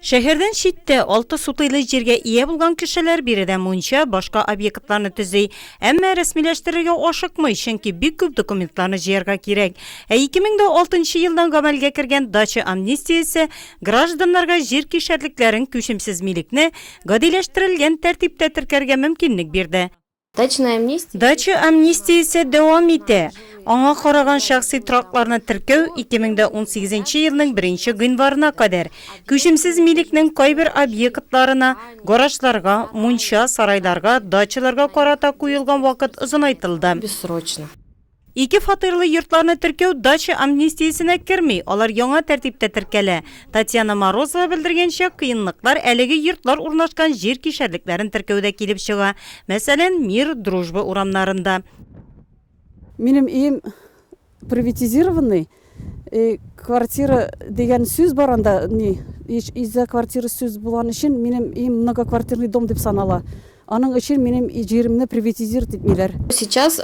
Шәһәрдән читтә алты сутыйлы җиргә ия булган кешеләр биредә мунча, башка объектларны төзи. Әмма рәсмиләштерергә ашыкмый, чөнки бик күп документларны җыярга кирәк. Ә 2006 нчы елдан гамәлгә кергән дача амнистиясе гражданнарга җир кишәрлекләрен күчемсез милекне гадиләштерелгән тәртиптә теркәргә мөмкинлек бирде. Дачная амнистия. Дача амнистиясе дәвам итә. Аңа караган шәхси торакларны теркәү 2018 нче елның беренче гыйнварына кадәр. Күчемсез милекнең кайбер объектларына, гаражларга, мунча, сарайларга, дачаларга карата куелган вакыт озынайтылды. Бессрочно. Ике фатирлы йортларны теркәү дача амнистиясенә керми, алар яңа тәртиптә теркәлә. Татьяна Морозова белдергәнчә, кыенлыклар әлеге йортлар урнашкан җир кишәрлекләрен теркәүдә килеп чыга. Мәсәлән, Мир, Дружба урамнарында. Минем өем приватизированный, и квартира дигән сүз бар анда, ни, из-за квартиры сүз булган өчен минем өем многоквартирный дом дип санала. Аның өчен минем җиремне приватизировать итмиләр. Сейчас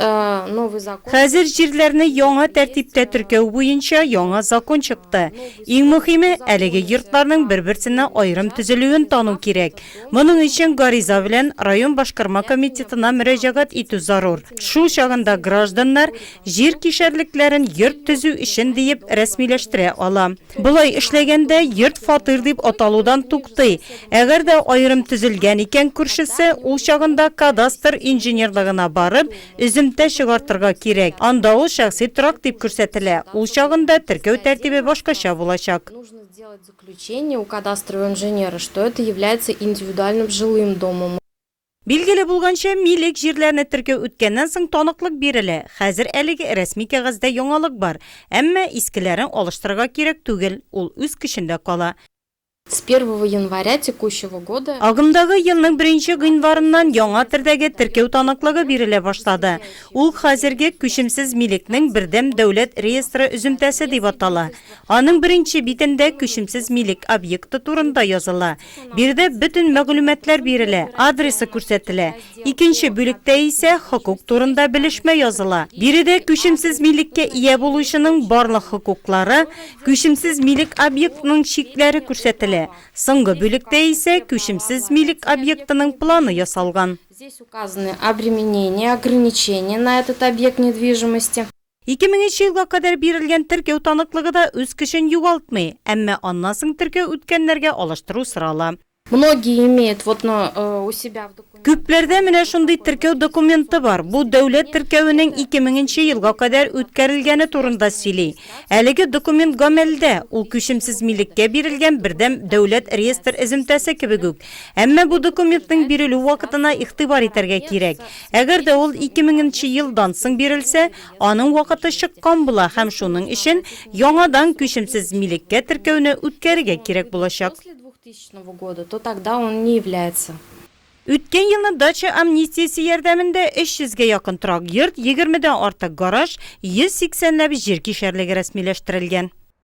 новый закон. Хәзер җирләрне яңа тәртиптә теркәү буенча яңа закон чыкты. Иң мөхиме, әлеге йортларның бер-берсенә аерым төзелүен тану кирәк. Моның өчен гариза белән район башкарма комитетына мөрәҗәгать итү зарур. Шул чагында гражданнар җир кишәрлекләрен йорт төзү өчен диеп рәсмиләштерә ала. Болай эшләгәндә, йорт фатир дип аталудан туктый. Әгәр дә аерым төзелгән икән күршесе, ул чагында кадастр инженерлыгына барып, өземтә чыгартырга кирәк. Анда ул шәхси торак дип күрсәтелә. Ул чагында теркәү тәртибе башкача булачак. Нужно сделать заключение у кадастрового инженера, что это является индивидуальным жилым домом. Билгеле булганча, милек җирләрне теркәү үткәннән соң таныклык бирелә. Хәзер әлеге рәсми кәгазьдә яңалык бар. Әмма искеләрен алыштырырга кирәк түгел, ул үз көчендә кала. С первого января текущего года. Агымдагы елның беренче гыйнварыннан яңа төрдәге теркәү таныклыгы бирелә башлады. Ул хәзерге күчемсез милекнең бердәм дәүләт реестры өземтәсе дип атала. Аның беренче битендә күчемсез милек объекты турында языла. Биредә бөтен мәгълүматлар бирелә, адресы күрсәтелә. Икенче бүлектә исә хокук турында белешмә языла. Биредә күчемсез милеккә ия булучының барлык хокуклары, күчемсез милек объектының чикләре күрсәтелә. Соңгы бүлектә исә күчемсез милек объектының планы ясалган. Здесь указаны обременения, ограничения на этот объект недвижимости. 2000 нче елга кадәр бирелгән теркәү таныклыгы да үз көчен югалтмый, әмма аннан соң теркәү үткәннәргә алыштыру сорала. Многие имеют вот на у себя в документах. Күпләрдә менә шундый теркәү документы бар, бу дәүләт теркәвенең 2000 нче елга кадәр үткәрелгәне турында сөйли. Әлеге документ гамәлдә, ул күчемсез милеккә бирелгән бердәм дәүләт реестр эземтәсе кебек үк. Әмма бу документның бирелү вакытына игътибар итәргә кирәк. Әгәр дә ул 2000 нче елдан соң бирелсә, аның вакыты чыккан була һәм шуның өчен яңадан күчемсез милеккә теркәүне үткәрергә кирәк булачак. Үткән елны дача амнистиясе ярдәмендә 300 гә якын торак йорт, егермедән артык гараж, 180 ләп җир кишәрлеге рәсмиләштерелгән.